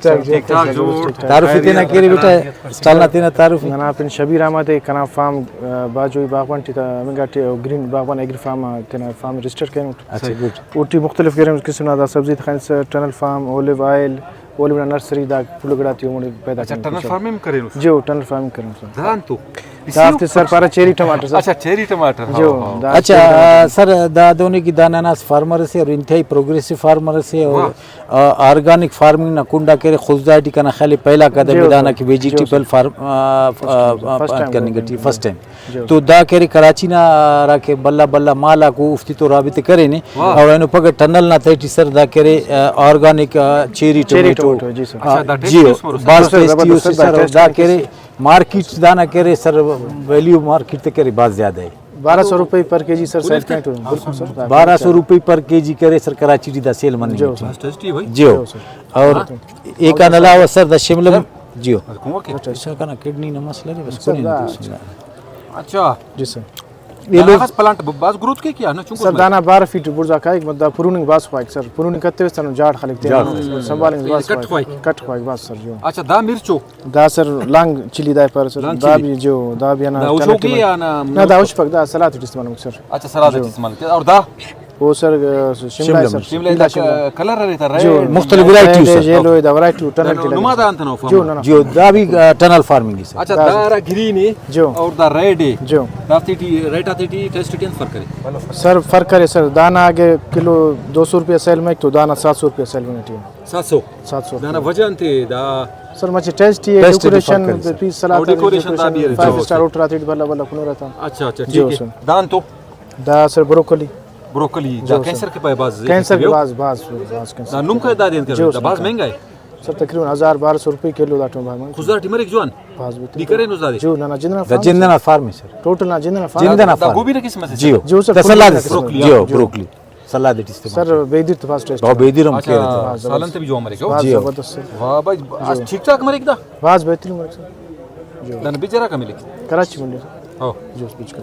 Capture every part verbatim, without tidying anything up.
ٹھیک ٹھاک، جوڑ۔ تعارف تینا کیرے بیٹا، اسٹال نا تینا تعارف۔ ننا پن شبیر احمد ءِ، کنا فارم، آ، باجوئی باغبان ٹی تا ہمنگا ٹی، گرین باغبان ایگری فارم آ تینا فارم رجسٹر کرینٹ۔ اچھا، گڈ۔ اوٹی مختلف قسم، قسم نا دا سبزی تخانسہ، tunnel form, olive oil, olive نا نرسری، دا کل گڑاتے اومون پیدا اچھا، کرینٹ ٹنل سر۔ فارمنگ کرینو سر؟ جی، او ٹنل فارمنگ کرینو سر۔ دانتو؟ دافتے سر پارہ چیری ٹماٹر سر۔ اچھا، چیری ٹماٹر، جی، ہاں، ہاں۔ دا اچھا، چیری ٹماٹر۔ سر، دا دہنے کہ دا ننا اسہ فارمر اسے اور انتہائی پروگریسو فارمر اسے اور واہ۔ آ، آرگینک فارمنگ نا کنڈ آ کہ ارے، خضدار ٹی کنا خیال ءِ پہلا قدم جی، ءِ دانا سر۔ کہ ویجیٹیبل جی، سر۔ فارم، آ، فرسٹ ٹائم، آ، جی۔ کننگ ٹی فرسٹ ٹائم۔ جی۔ تو دا کہ ارے کراچی نا ہرا کہ بھلا بھلا مال آکو اوفتے تو رابطہ کرینے واہ۔ اور اینو پگہ ٹنل نا تہٹی سر دا کہ ارے، آ، آرگینک، آ، چیری چیری ٹمیٹو۔ ٹمیٹو، جی سر۔ آ، اچھا، دا جی، ٹیسٹی اس مرو سر۔ بھاز زبردست، ٹیسٹی زبردست، اسے سر، سر، دا ٹیسٹی کہ ارے اسے۔ مارکیٹ دانا کہ ارے سر، ویلیو مارکیٹ تے کہ ارے بھاز زیادہ ءِ۔ بارہ سو روپے پر کے جی سر، سیل کنٹ، بالکل سر۔ بارہ سو روپے پر کے جی کہ ارے سر، کراچی ٹی دا سیل مننگ جی ٹی۔ سر۔ ٹیسٹی بھائی۔ جی۔ جی سر۔ اور ہاں۔ ایکان علاوہ سر دا شملہ سر۔ جی۔ سر کنا کڈنی نا مسئلہ ارے، بس سر کنے دا۔ اچھا۔ جی سر۔ یہ لوگ پلانٹ ب-، باز گروتھ کے کیا نا، چونکہ سر میں دانا بارہ فیٹ بڑزا کائک، مطلب پروننگ باز خواہک سر، پروننگ کتے وستانو جاڑ خلک تے جاڑ۔ سنبھالنگ باز کٹ خواہک۔ خواہک۔ کٹ خواہک باز سر، جی۔ اچھا، دا مرچو؟ دا سر لانگ چلی دا پر سر، لانگ دا چلی۔ بھی جو، دا بھی انا دا اچھو کی یا نا؟ نا، دا اچ پک، دا سلاد ٹی استعمال مک سر۔ اچھا، سلاد ٹی استعمال کے۔ اور دا؟ او سر، شملہ شملہ سر۔ شملہ پیلا دا شملہ۔ کلر ارے تا جی۔ ریڈ۔ مختلف ورائٹی ریڈ سر۔ یلو دا ورائٹی ٹنل ٹی لگے۔ نما دا انت نا فارم؟ جو، نا، نا۔ جو، دا بھی، آ، ٹنل فارمنگ ہے سر۔ اچھا، دا دا ارا گرین ہے جو۔ اور دا ریڈ ہے۔ جو۔ دا تیٹی ریٹ آ تیٹی ٹیسٹ ٹی انت فرق کرے؟ سر فرق کرے سر، دانا اگہ کلو دو سو روپیہ سیل مریک تو دانا سات سو روپیہ سیل مننگ ٹی۔ سات سو؟ سات سو۔ دانا وجہ انت ءِ دا؟ سر مچہ test T test T decoration فرق کرے سر۔ پیس سلاد اور ڈیکوریشن دا بھی ارے۔ فائیو اسٹار ہوٹل آتے بھلا بھلا کنورہ تا۔ اچھا، اچھا، جی ٹھیک ہے۔ سر۔ دانتو؟ دا سر بروکلی۔ بروکلی، دا جو سر۔ کینسر کے پائے باز کینسر کے افیکٹو۔ باز، باز، باز کینسر۔ دا نم کہ دا دین جو کرے، سر۔ باز مہنگا ہے۔ سر تقریباً ہزار بارہ سو روپے کلو دا ٹائم بھاگ۔ خضدار ٹی مریک جوان؟ باز بہترین۔ دی کرے نو زادے؟ جو، نہ، نہ، جند نا دا فارم جند سر۔ نا فارم۔ ٹوٹل نا جند نا فارم۔ جند نا دا فارم۔ گوبھی نا قسم اسے جی۔ سر؟ جو سر، دا سلاد بروکلی، اسے۔ بروکلی، جو، ہاں۔ بروکلی۔ سلاد ٹی استعمال سر، کیک۔ بیدیر تو فاسٹ ٹیسٹ۔ او بیدیر ہم اچھا، کیرہ تو۔ سالن تے بھی جوان مریک۔ باز جی۔ زبردست سر۔ واہ بھائی، آج ٹھیک ٹھاک مریک دا؟ باز بہترین مریک سر۔ جو۔ دن بجرا کا ملیک؟ کراچی منڈی سر۔ ہاں۔ جو، بیچ کا۔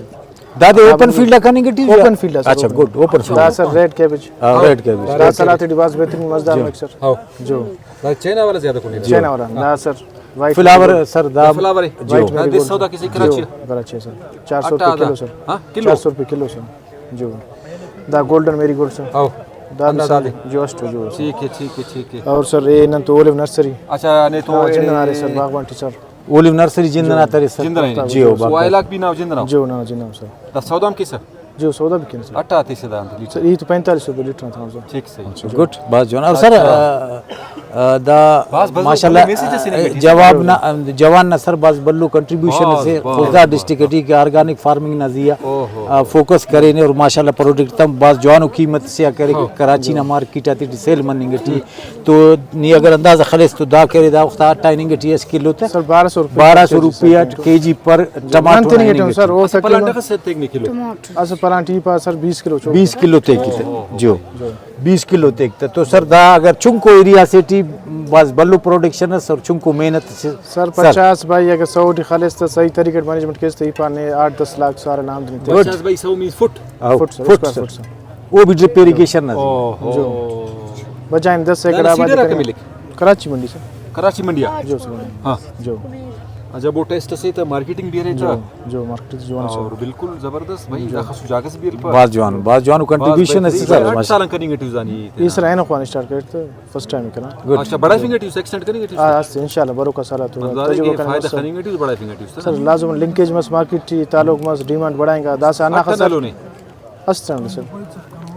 دادے اوپن فیلڈ آ کننگ ٹی؟ اوپن فیلڈ آ سر، اچھا، اوپن۔ Good, open field. دا سر ریڈ کیبج۔ ہاں، ریڈ کیبج۔ دا سلاد ٹی باز بہترین مزیدار جی۔ مریک سر۔ ہاں۔ جو۔ دا چائنا والا زیادہ کنے؟ چائنا والا۔ ہاں۔ دا سر وائٹ فلاور سر، دا فلاور ہے۔ جو۔ وائٹ دا میری دس گولڈ سودا سر۔ کسی کراچی؟ جو، کراچی سر۔ چار سو روپے کلو سر۔ ہاں، کلو؟ چار سو روپے کلو سر۔ جو۔ دا گولڈن میری گولڈ سر۔ ہاؤ۔ دا بھی اندازہ سر دے۔ جو اسٹ جو۔ ٹھیک ہے، ٹھیک ہے، ٹھیک ہے۔ اور سر، اے نن تو اولیو نرسری۔ اچھا، نے تو ہاں، جند نا ارے سر، باغبان ٹی سر۔ اولیو نرسری جند نا ترے سر۔ جند نا جی، ہو، باغبان۔ وائلاک بھی نا جند نا؟ جو، نا، جند نا سر۔ دا سودا ہم کیسہ؟ جو، سودا بھی کن سر۔ اٹھا آتے سے دا لیٹر۔ سر، یہ تو پینتالیس روپے لیٹر تھا سر۔ ٹھیک صحیح۔ اچھا، گڈ، بھاز جوان۔ اور سر، اچھا۔ آ، آ، دا بھاز، بھاز ماشاءاللہ، بھلو میسج اسے نے آ، گٹی۔ جواب نا، آ، جوان نا سر بھاز بھلو کنٹریبیوشن بھاز، اسے بھاز، خضدار بھاز۔ ڈسٹرکٹ ٹی کہ آرگینک فارمنگ نا زیہا، اوہو۔ آ، فوکس کرینے اور ماشاءاللہ پروڈکٹ تم بھاز جوانو قیمت سے آ کرے ہاں۔ کراچی نا مارکیٹ آتے ٹی سیل مننگ ٹی۔ تو نی اگر اندازہ خلیس تو دا کرے دا وخت آ ٹائننگ ٹی اس کلو تے سر، بارہ سو روپے بارہ سو روپے اٹ کے جی پر ٹماٹر ہننگ ٹی۔ سر، او اسہ سکے پلانٹ نا۔ اخس تیک نے کلو؟ ٹماٹر۔ اسہ پلانٹ ای پا سر بیس کلو چو۔ بیس کلو تیک تے، جی۔ بیس کلو تیک تے۔ تو سر دا اگر چنکو ایریا سے ٹی بھاز بھلو پروڈکشن اس اور چنکو محنت سے سر، سر۔ پچاس بائی اگر سو ٹی خلیس تو صحیح طریقے مینجمنٹ کیس تو ای پا نے آٹھ دس لاکھ سارا نام دن تے۔ گڈ۔ پچاس بائی سو مینز فٹ۔ آ، فٹ سر، فٹ اسکوائر سر۔ فٹ سر۔ او بھی ڈرپ اریگیشن نا۔ اوہو۔ جو۔ بجائیں دس ایکڑ سیڈر آبادی آ کرے۔ کمے لکھ؟ کراچی منڈی سر۔ کراچی منڈی آ؟ جو سر۔ ہاں۔ جو۔ جب وہ ٹیسٹ سے تو مارکیٹنگ بھی رہی جو، تھا۔ جو مارکیٹ جو ہے سر۔ اور بالکل زبردست بھائی، جو۔ دا خصو جاگہ سے بھی ہیلپ۔ بھاز جوان، بھاز جوان کنٹریبیوشن ہے سر، ماشاءاللہ۔ سالن کننگ ٹی زانی۔ اس رہے نا خوان اسٹارٹ کرتے فرسٹ ٹائم کرا۔ گڈ۔ اچھا، بڑا فنگر ٹی ایکسٹینڈ کننگ ٹی ہاں، است انشاءاللہ بروکا سالا تو تجربہ کرنگ خننگ ٹی بڑا فنگر ٹی سر۔ لازم لنکیج مس مارکیٹ ٹی تعلق مس ڈیمانڈ بڑائیں گا، داسا انا اٹھا خسر۔ نالو نے۔ است سر۔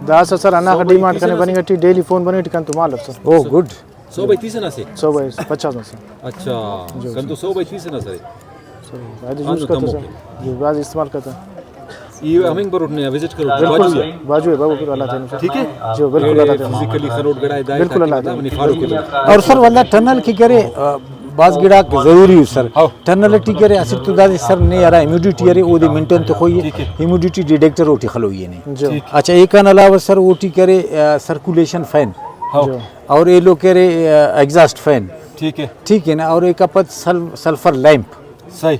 داسا سر، انا سو بائی ڈیمانڈ تیس کنے نا بننگ ٹی ڈیلی فون بننگ ٹی کن تو مال سر۔ او گڈ۔ سو بائی تیس نا سے؟ سو بائی پچاس نا سر۔ اچھا، جی، کن تو سر۔ سو بائی تیس نا سر۔ سر، آج ہاں، یوز تو کرتے تمو سر۔ کے۔ جی، بعض استعمال کرتے ہیں۔ یہ ہمیں بروٹ نے وزٹ کرو۔ بالکل باجو سر، ہے۔ باجو ہے، بابو، بالکل اللہ تعالیٰ۔ ٹھیک ہے؟ جی، بالکل اللہ تعالیٰ۔ فزیکلی خروٹ گڑا ہے، دائیں بالکل اللہ تعالیٰ۔ منی فالو کرو۔ اور سر، واللہ ٹنل کی کرے، آ، باز گڑاک ضروری ہو سر۔ ہاں۔ ٹنل ٹی کرے، اسٹ تو دادے سر نے ہرا ہیومیڈیٹی ارے، اودے مینٹین تخوئی ہے۔ ٹھیک ہے۔ ہیومیڈیٹی ڈیٹیکٹر اوٹی خلوئی ہے نے۔ جی۔ ٹھیک۔ اچھا، ایکان علاوہ سر اوٹی کرے، آ، سرکولیشن فین۔ ہاں۔ جی۔ اور ایلو کرے، آ، ایگزاسٹ فین۔ ٹھیک ہے۔ ٹھیک ہے نا، اور ایکا پد سل-، سلفر لیمپ۔ صحیح۔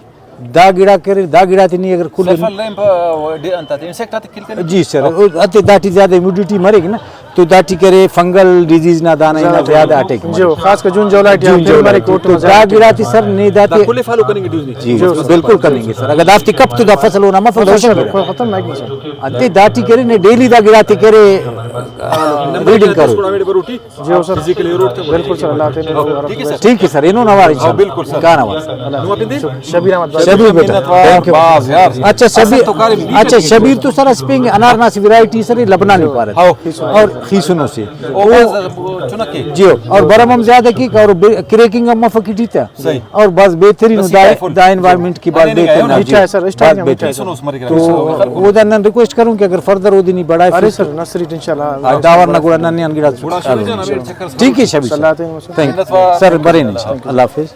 دا گڑاک کرے، دا گڑاتے نی اگر کل سلفر لیمپ، آ، ڈے-، انت آتے انسیکٹ آتے کل کنے؟ جی سر، ہاں۔ او، اتے داٹی زیادہ ہیومیڈیٹی مریک نا، تو داٹی کرے فنگل ڈیزیز نا دانا ہنا زیادہ اٹیک مریک۔ جی، خاص کر جون جولائی ٹی جون ہم پھر جولائی مریک ٹی۔ اوٹی تو نا دا زیادہ گڑاتے سر نے داتے، دا کل فالو کننگ ٹی جی، جی، بالکل کننگے سر۔ اگر دافتے کپ تو دا فصل اونا مفک، بالکل سر، ختم مریک سر۔ انتے داٹی کرے نے ڈیلی دا گڑاتے کرے، آ، ریڈنگ کرو۔ جی ہو سر۔ فزیکل ایروڈ تے بالکل سر، اللہ تعالیٰ۔ ٹھیک ہے سر۔ ٹھیک ہے سر، اینو نوار انشاءاللہ۔ بالکل سر۔ کانا وار۔ نما پندے؟ شبیر احمد۔ شبیر بیٹا، محنت وار، thank you۔ باز یار۔ اچھا شبیر، اچھا شبیر تو سر اسپنگ انار نا اسہ ورائٹی سر لبنانی پارہ۔ ہاؤ۔ اور خیسنو سے۔ او باز چنکے۔ جی ہو، اور برم ہم زیادہ کیک اور بے-، کریکنگ ہم مفک ایٹی تا۔ صحیح۔ اور باز بہترین بس دا، یہ فل۔ دا انوائرمنٹ کی باز ہاں، نہیں، بہترین نہیں، ہے نا۔ میٹھا ہے سر، اس ٹائم باز میٹھا ہے بہترین۔ سر۔ تو او دا نن ریکویسٹ کروں کہ اگر فردر او دنی بڑھائے ارے فیس سر، نصری انشاءاللہ۔ آ، داور نا گڑا نن نیان گڑا گڑا شروع جانا میرے چکر۔ ٹھیک ہے شبیر۔ اللہ تعالیٰ۔ Thank you. سر، برین انشاءاللہ۔ اللہ حافظ۔